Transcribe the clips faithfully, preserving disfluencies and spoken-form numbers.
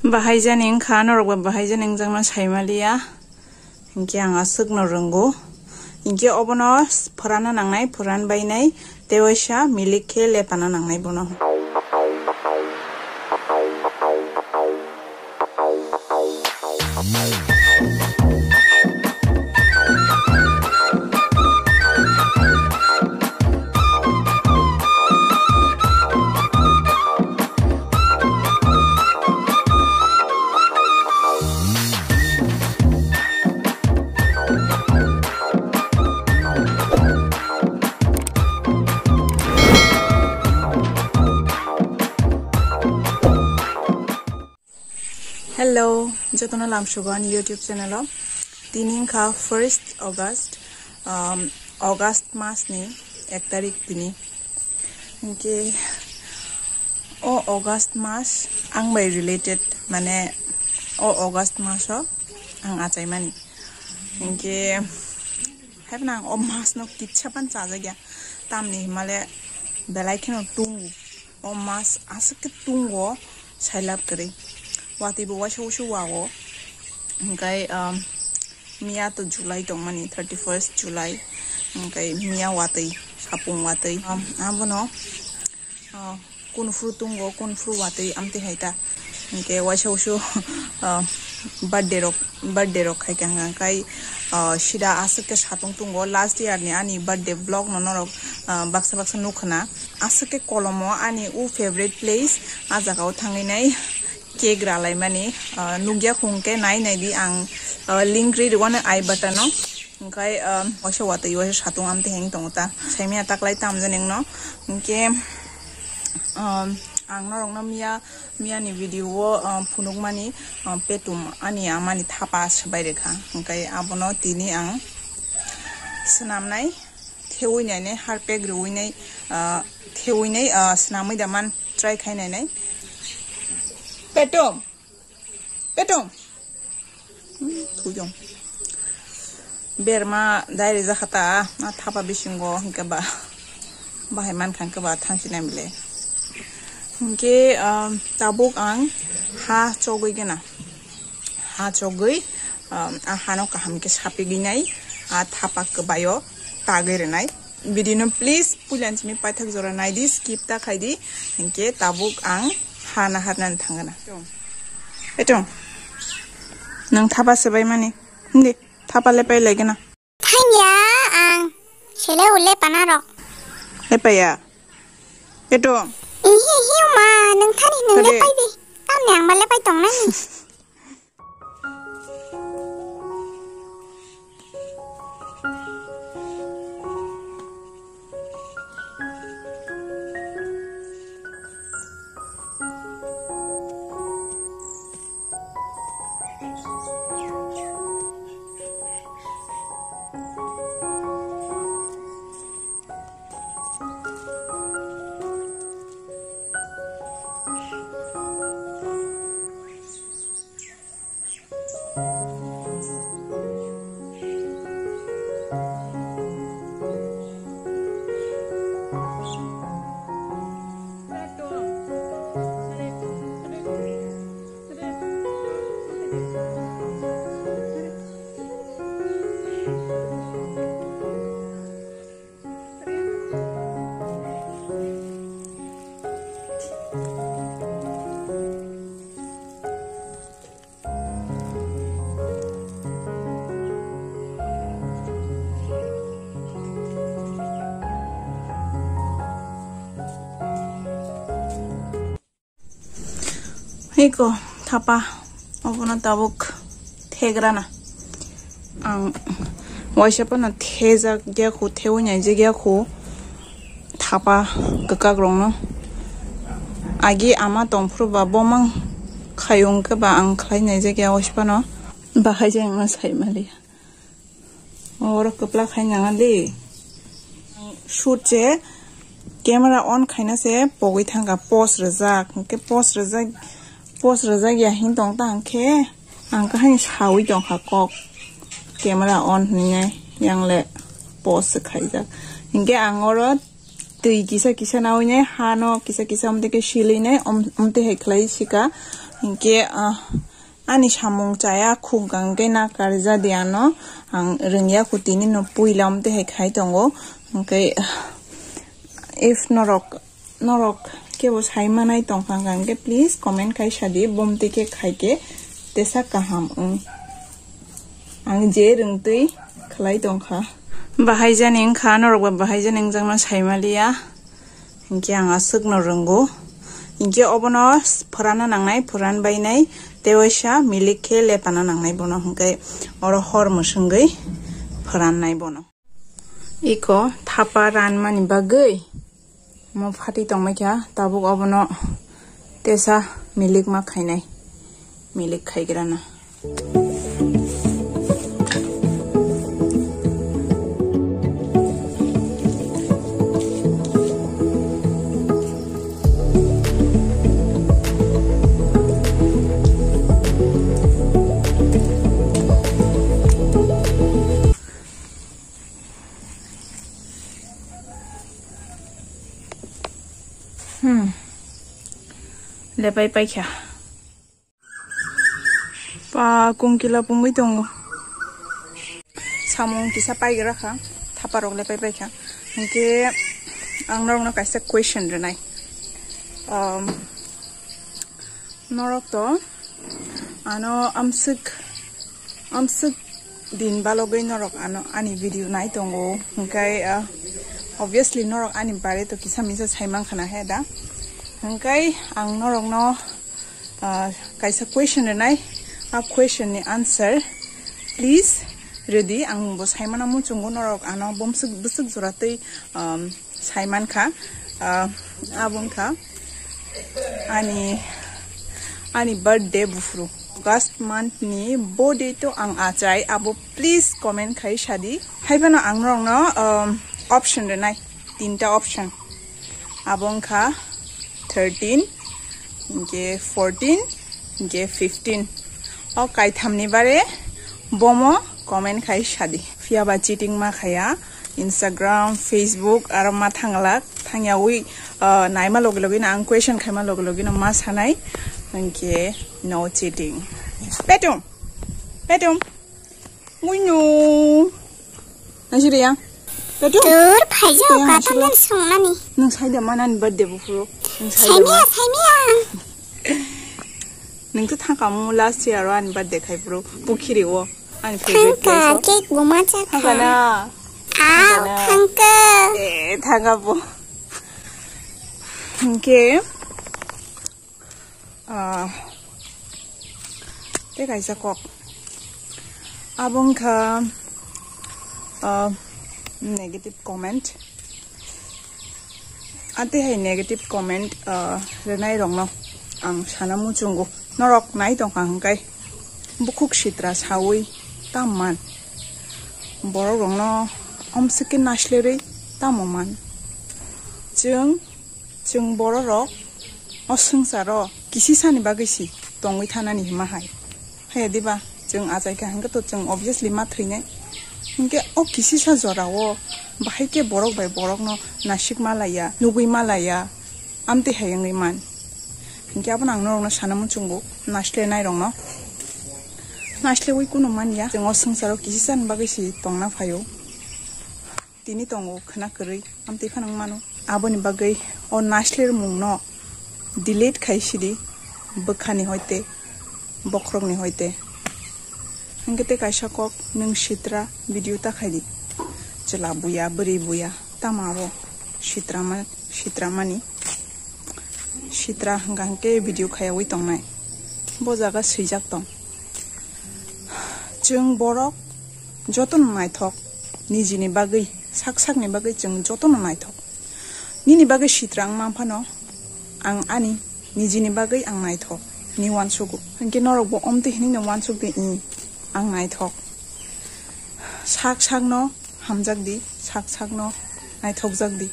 Bahai jani wngkha, norok ba bahai jani wngjakno saimaliya. Hinkhe ang aswkno rwngo. Hinkhe obono phrana nangnai, phran bainai, tei waisa milik khe lepana nangnai bono. Hello, jotono lamsogo ani YouTube channel o. Tini wngkha first August, um, August mas ni ek tarik tini. Hinkhe o August mas ang bai related, mane o August mas o ang achaimani. Hinkhe haiphano ang o mas no kitsa pan chajakya, tamni himale belai kheno tungo. O mas aswk khe tungo, sailab kwrwi. Watwi bo waisa waisa wago. Hinkhe, um, miya to July tongmani, thirty first July. Hinkhe miya watwi, sapung watwi. Um, abono, uh, kunufru tungo, kunufru watwi amtwi hai ta. Hinkhe waisa waisa, uh, birthday rok, birthday rok khai kha hwnka khai, uh, sida aswk khe satung tungo. Last year ni ani birthday vlog no norok, uh, baksa baksa nukha na. Aswk khe Kolom o ani o favorite place, a jaga o thangwi nai cake ralaimani, uh, nukya khung khe nai nai di ang, uh, link ri rwano I button o. Hinkhe, um, waisa watwi waisa satung amtwi heng tongo ta. Saimanya taklai tamjani wngno. Hinkhe, um, ang norokno miya, miyani video o, um, phunukmani, um, petum ani amani thapa swbai rwkha. Hinkhe abono tini ang swnamnai, thewi nainai, harpek rwui nai, uh, thewi nai, uh, swnamwi da man try khai nainai. Petum! Petung. Hmm, thujong. Berma dai rijak kha ta, a thapa bisingo hinkhe ba, bahai mankha hinkhe ba thangsi nai mile. Hinkhe, um, tabuk ang ha chogwi gana. Ha chogwi, um, a hano kaham khe sapigwi nai, a thapa kwbaio tagwi rwnai. Video no please puila simi paithak jora naidi, skip ta khaidi, hinkhe tabuk ang ha naharnani thangana. Etong. Nang thapa swbaimani. Hindi, thapa lepai laigana. Thangya ang sele ule panarok. Lepaiya. Etong. Ihi, ihi, ma, nang thani nang Kade? Lepai di. Tamni ang ba lepai tongnani. Hiko, thapa, obono tabuk thegrana. Ang waisa phano thejak ya khu, thewi naijak ya khu, thapa kwkak rokno. Agi ama tongphuru ba bomang khayung khe ba ang khlai naijak ya waisa phano. Bahai je ang sai mali. Oro kwplak hai nang di. Shoot je camera on khaina se pogwi thangkha, pose rwjak. Hwnkhe pose rwjak, pose rwjak ya hin tong ta hwnkhe ang khe haino sawi tongkha kok. Camera on hwnwi nai yang le pose se khaijak. Hwnkhe ang oro twi kisa kisa nawi nai, hano kisa kisa amtwi khe silwi nai, om-, amtwi hai khlai sika. Hinkhe, ah, ani samung chaya khuk hwnkhe na karjadi ano, ang rwngya kutini no puila omtwi hai khai tongo. Hinkhe, ah, if norok, norok kebo sai manai tongkha hwnkhe please comment khai sadi, bomtwi khe khai khe tesa kaham wng. Ang je rwngtwi khlai tongkha. Bahai jani wngkha, norok ba bahai jani wngjakno sai maliya. Hinkhe ang aswkno rwngo. Hinkhe obono phuranna nangnai, phuran bainai, tei waisa milik khe lepana nangnai bono, hinkhe oro hor mwswngwi phurannai bono. Iko thapa ranmani bagwi mo phatwi tongmai kha, tabuk obono tesa milik ma khainai, milik khaigrana. Hmm. Lepai paikha. Pa kungkila pungwi tongo. Samung kisa paigra kha, thaparok lepai paikha. Hinkhe ang norokno kaisa question rwnai. Um, norok to ano amswk, amswk din balogwi norok ano ani video nai tongo. Hinkhe, uh, obviously norok ani bare to kisa misa sai mankha na he da. Hinkhe ang norokno ah, kaisa question rwnai, a question ni answer please rwdi, ang bo saimano muchungo, norok ano bomswk bwswk jora twi, um, saimankha, ah, abo wngkha ani, ani birthday buphuru August month ni bo date o ang achai, abo please comment khai sadi. Haiphano ang norokno, um, option rwnai, tinta option. Abo wngkha thirteen, hinkhe fourteen, hinkhe fifteen. O kaithamni bare bomo comment khai sadi. Phiya ba cheating ma khaya, Instagram, Facebook, aro ma thanglak, thangyawi, ah, naima logi logi no ang question khaima logi logi no ma sanai, hinkhe no cheating. Petum, petum. Uino. Nang siri yang. Betul. Tur, phaijao, Yang kata siro. Nan songnani. Nang saida mana ni birthday buphuru. Nang saida Saimia, ma. Saimia. Nang to thangkamu last year ani birthday khai bro. Pukhiri o. Ani favorite place Thangka, o. Cake bo ma cha Thangka kha. Na. Au, Thangka na. Thangka. Eh, thangka bo. Okay. Ah, tei kaisa kok. Abo wngkha, ah, negative comment. Atwi hai negative comment, ah, rwnai rokno ang sana muchungo. Norok nai tongkha hwnkhe bukhuk sitra sawi tam man. Borok rokno omswk khe naslerwi tamo man. Chwng Chwng bororok o swngcharo kisisani bagwi si tongwi thanani hima hai. Haya diba? Chwng achai kha hwnkhe to chwng obviously ma thwinai. Hinkhe o kisisa jorao bahai khe borok bai borokno nasik ma laiya, nugwi ma laiya, amtwi hai wngwi man. Hinkhe abono ang norokno sana muchungo, naslenai rokno. Naslewi kunu man ya. Chwng o swngcharo kisisani bagwi si tongna phaio. Tini tongo khwna kwrwi, amtwi phano wng mano. Aboni bagwi o naslermungno delete khai sidi, bwkhani hoite, bokhorokni hoite. Hinkhe tei kaisa kok, nwng sitra video ta khai di. Chwla buya, bwrwi buya, tamo abo sitra ma-, sitra mani. Sitra hwnkha hwnkhe video khayawi tongnai. Bo jaga swijak tong. Chwng borok jotono naithok, nijini bagwi, sak sakni bagwi chwng jotono naithok. Nini bagwi sitra wngma phano ang ani nijini bagwi ang naithok, hinwi uansugo. Hinkhe norokbo omtwi hinwi no uansuk di, "Ih, ang naithok." Sak sakno hamjak di, sak sakno naithokjak di.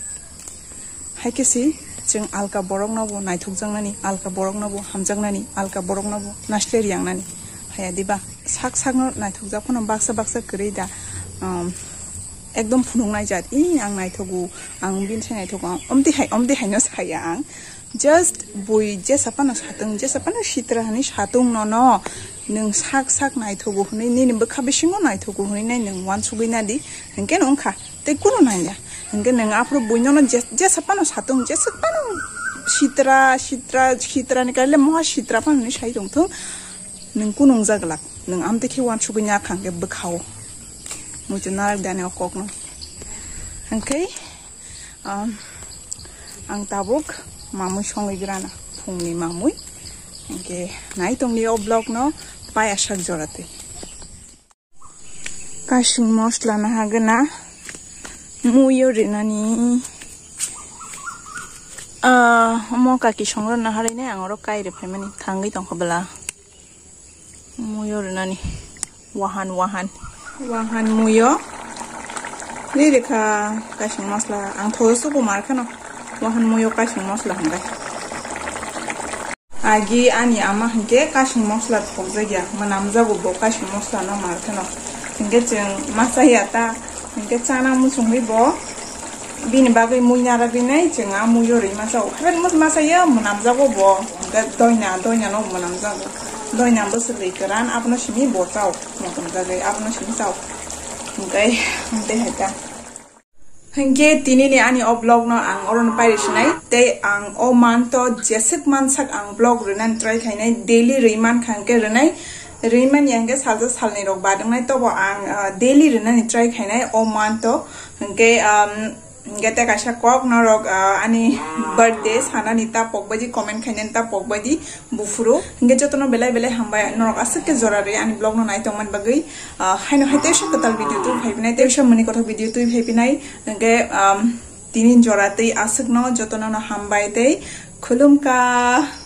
Hai khe si chwng alka borokno bo naithokjaknani, alka borokno bo hamjaknani, alka borokno bo nasle riyangnani. Haya diba? Sak sakno naithokjak phano baksa baksa kwrwi da, um, ekdom phunuknai jat, "Ih, ang naithogo, ang bini sai naithogo," ang omtwi hai, omtwi haino saya ang. Just bui jesa phano satung, jesa phano sitra hinwi satung nono, nwng sak sak naithogo hinwi, nini bwkha bisingo naithogo hinwi nai nwng uansugwi nadi, hinkhe no wngkha, tei kunu nangya. Hinkhe nwng aphuru bui nono je-, jesa phano satung, jesa phano sitra, sitra, sitra ni kaile moha sitra phano hinwi sai tongthung, nwng kunu wngjaglak, nwng amtwi khe uansugwi nai kha hinkhe bwkhao. Muitu narak dani o kokno. Hinkhe, um, ang tabuk mamui songwi grana, phungni mamui. Hinkhe nai tongdi o vlog no paya sak jora twi. Kasing mosla no hagena muio rinani. Ah, omo kaki songrok no harainai ang oro kai rw phaimani thangwi tongkha bwla. Muio rinani. Wahan, wahan. Wahan muio. Ri rikha kasing mosla. Ang thogo subo mar kheno. Wahan muio kasing mosla hwnbai. Agi ani ama hinkhe kasing mosla thokjakya. Mwnamjago bo kasing mosla no mar kheno. Hinkhe chwng masa ya ta. Hinkhe chana muchungwi bo bini bagwi mui narwgwi nai chwng a muio rwi masa o. Haibai masa ya mwnamjago bo. Hinkhe doina, doina no mwnamjago. Doina bwswk rwi kwran abono simi bo chao. Motom jagwi abono simi chao. Hinkhe, hinkhe hai ta. Hinkhe tinini ani o vlog no ang oro no pairi sinai. Tei ang o month o jeswk mansak ang vlog rwnani try khainai. Daily rwi mankha hinkhe rwnai. Rwi manya hinkhe salsa salnwi rok badwngnai tobo ang, ah, daily rwnani try khainai o month o. Hinkhe, um, hinkhe tei kaisa kok norok, ah, ani birthday sanani ta pokbaidi comment khainani ta pokbaidi buphuru. Hinkhe jotono belai belai hambai norok aswk khe jora rwi ani vlog no nai tongmani bagwi. Ah, haino hai teisa kwtal video twi phai phinai, teisa muni kothok video twi phai phinai. Hinkhe, um, tini jora twi aswkno jotono no hambai tei khulumkha.